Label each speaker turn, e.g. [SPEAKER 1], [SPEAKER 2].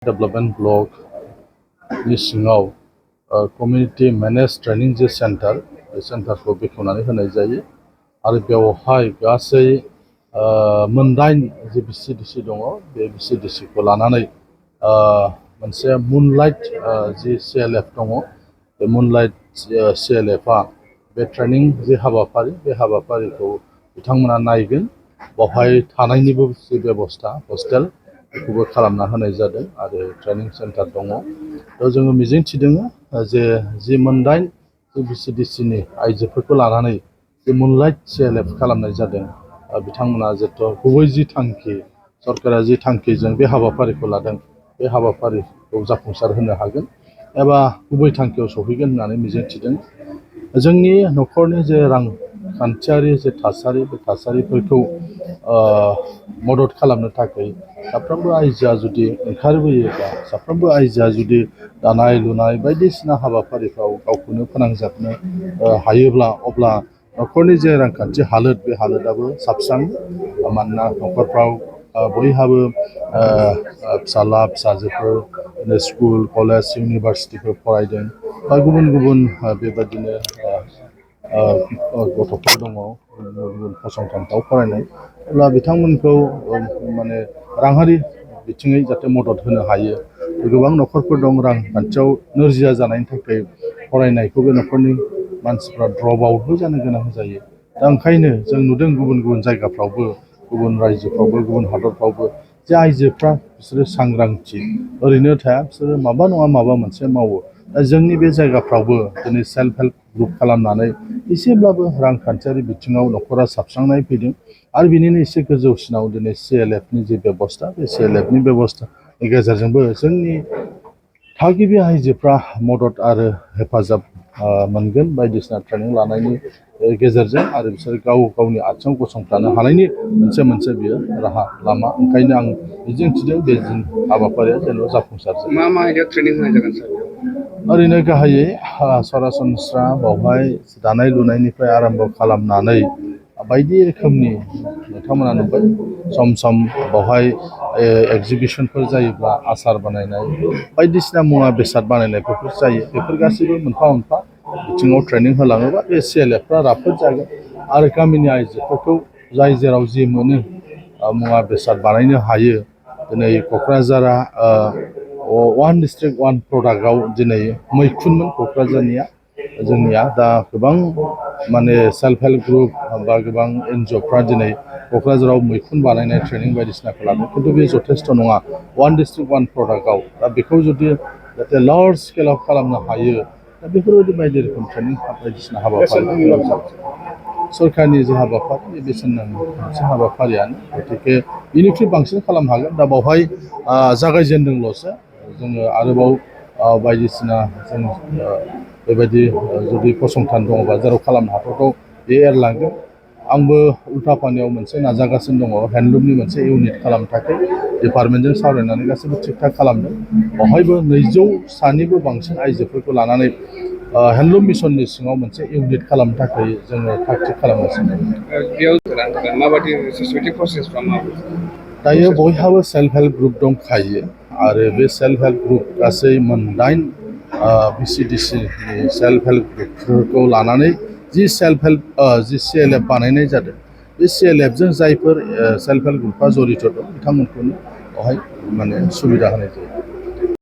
[SPEAKER 1] development ब्लकनि सिङाव community manage training जे centre बे सेन्टारखौ बेखेवनानै होनाय जायो आरो बेवहाय गासै मोनदाइन जे बिसिडिसि दङ बे बिसिडिसिखौ लानानै मोनसे मुनलाइट जि सिएलएफ दङ बे मुनलाइट सिएलएफआ बे ट्रेनिं जे हाबाफारि बे हाबाफारिखौ बिथांमोना नायगोन बेवहाय थानायनिबो जि बेबस्था हस्टेल बेखौबो खालामना होनाय जादों आरो ट्रेनिं सेन्टार दङ थ' जोङो मिजिंथिदों जे मोनदाइन जे बिसिडिसिनि आइजोफोरखौ लानानै जे मुनलाइट सिएलएफ खालामनाय जादों बिथांमोना जिहेथु गुबै जि थांखि सरकारा जि थांखिजों बे हाबाफारिखौ लादों बे हाबाफारिखौ जाफुंसार होनो हागोन एबा गुबै थांखियाव सौहैगोन होननानै मिजिंथिदों जोंनि न'खरनि जे रांखान्थियारि जे थासारि बे थासारिफोरखौ मदद खालामनो थाखाय साफ्रोमबो आइजोआ जुदि ओंखारबोयोब्ला साफ्रोमबो आइजोआ जुदि दानाय लुनाय बायदिसिना हाबाफारिफ्राव गावखौनो फोनांजाबनो हायोब्ला अब्ला न'खरनि जे रांखान्थि हालोद बे हालोदाबो साबस्राङो मानोना न'खरफ्राव बयहाबो फिसाला फिसाजोफोर स्कुल कलेज इउनिभारसिटिफोर फरायदों बा गुबुन गुबुन बेबायदिनो गथ'फोर दङ गुबुन गुबुन फसंथानफ्राव फरायनाय अब्ला बिथांमोनखौ माने राङारि बिथिङै जाहाथे मदद होनो हायो गोबां न'खरफोर दं रांखान्थियाव नोरजिया जानायनि थाखाय फरायनायखौ बे न'खरनि मानसिफ्रा ड्रप आउटबो जानो गोनां जायो दा ओंखायनो जों नुदों गुबुन गुबुन जायगाफ्रावबो गुबुन रायजोफ्रावबो गुबुन हादरफ्रावबो जे आइजोफ्रा बिसोरो सांग्रांथि ओरैनो थाया बिसोरो माबा नङा माबा मोनसे मावो दा जोंनि बे जायगाफ्रावबो दिनै सेल्फ हेल्प ग्रुप खालामनानै एसेब्लाबो रांखान्थियारि बिथिङाव न'खरा साबस्रांनाय फैदों आरो बिनिनो एसे गोजौसिनाव दिनै सिएलएफनि जे बेबस्था बे सिएलएफनि बेबस्थानि गेजेरजोंबो जोंनि थागिबि आइजोफ्रा मदद आरो हेफाजाब मोनगोन बायदिसिना ट्रेनिं लानायनि गेजेरजों आरो बिसोर गाव गावनि आथिङाव गसंथानो हानायनि मोनसे बियो राहा लामा ओंखायनो आं मिजिंथिदों बे हाबाफारिया जेन' जाफुंसार जायो
[SPEAKER 2] मा आयदायाव ट्रेनिं होनाय जागोन सार
[SPEAKER 1] ओरैनो गाहायै सरासनस्रा बावहाय दानाय लुनायनिफ्राय आरम्भ खालामनानै बायदि रोखोमनि नोंथांमोना नुबाय सम सम बावहाय एक्जिबिसनफोर जायोब्ला आसार बानायनाय बायदिसिना मुवा बेसाद बानायनायफोर जायो बेफोर गासैबो मोनफा मोनफा बिथिङाव ट्रेनिं होलाङोबा बे सिएलएफफ्रा राफोद जागोन आरो गामिनि आइजोफोरखौ जाय जेराव जि मोनो मुवा बेसाद बानायनो हायो दिनै क'क्राझारा वान डिस्ट्रिक्ट वान प्रडाक्टआव दिनै मैखुनमोन क'क्राझारनिया जोंनिया दा गोबां माने सेल्फ हेल्प ग्रुप बा गोबां एनजिअफ्रा दिनै क'क्राझाराव मैखुन बानायनाय ट्रेनिं बायदिसिनाखौ लादों खिन्थु बे जथेस्थ' नङा वान डिस्ट्रिक्ट वान प्रडाक्टआव दा बेखौ जुदि जाहाथे लार्ज स्केलाव खालामनो हायो दा बेफोरबायदि बायदि रोखोम ट्रेनिं बायदिसिना हाबाफारि सरकारनि जे हाबाफारि बे बेसेन नाङि मोनसे हाबाफारियानो गतिके बेनिख्रुइ बांसिन खालामनो हागोन दा बावहाय जागायजेनदोंल'सो जोङो आरोबाव बायदिसिना जों बेबायदि जुदि फसंथान दङबा जेराव खालामनो हाथावथाव बे एरलांगोन आंबो उल्थापानियाव मोनसे नाजागासिनो दङ हेन्डलुमनि मोनसे इउनिट खालामनो थाखाय डिपार्टमेन्टजों सावरायनानै गासैबो थिग थाक खालामदों बेवहायबो 200निबो बांसिन आइजोफोरखौ लानानै हेन्डलुम मिसननि सिङाव मोनसे इउनिट खालामनो थाखाय जोङो थाग थिग खालामगासिनो दायो बयहाबो सेल्फ हेल्प ग्रुप दंखायो आरो बे सेल्फ हेल्प ग्रुप गासै मोनदाइन बिसिडिसिनि सेल्फ हेल्प ग्रुपफोरखौ लानानै जि सिएलएफ बानायनाय जादों बे सिएलएफजों जायफोर सेल्फ हेल्प ग्रुपआ जड़ित दं बिथांमोनखौनो बेवहाय माने सुबिदा होनाय जायो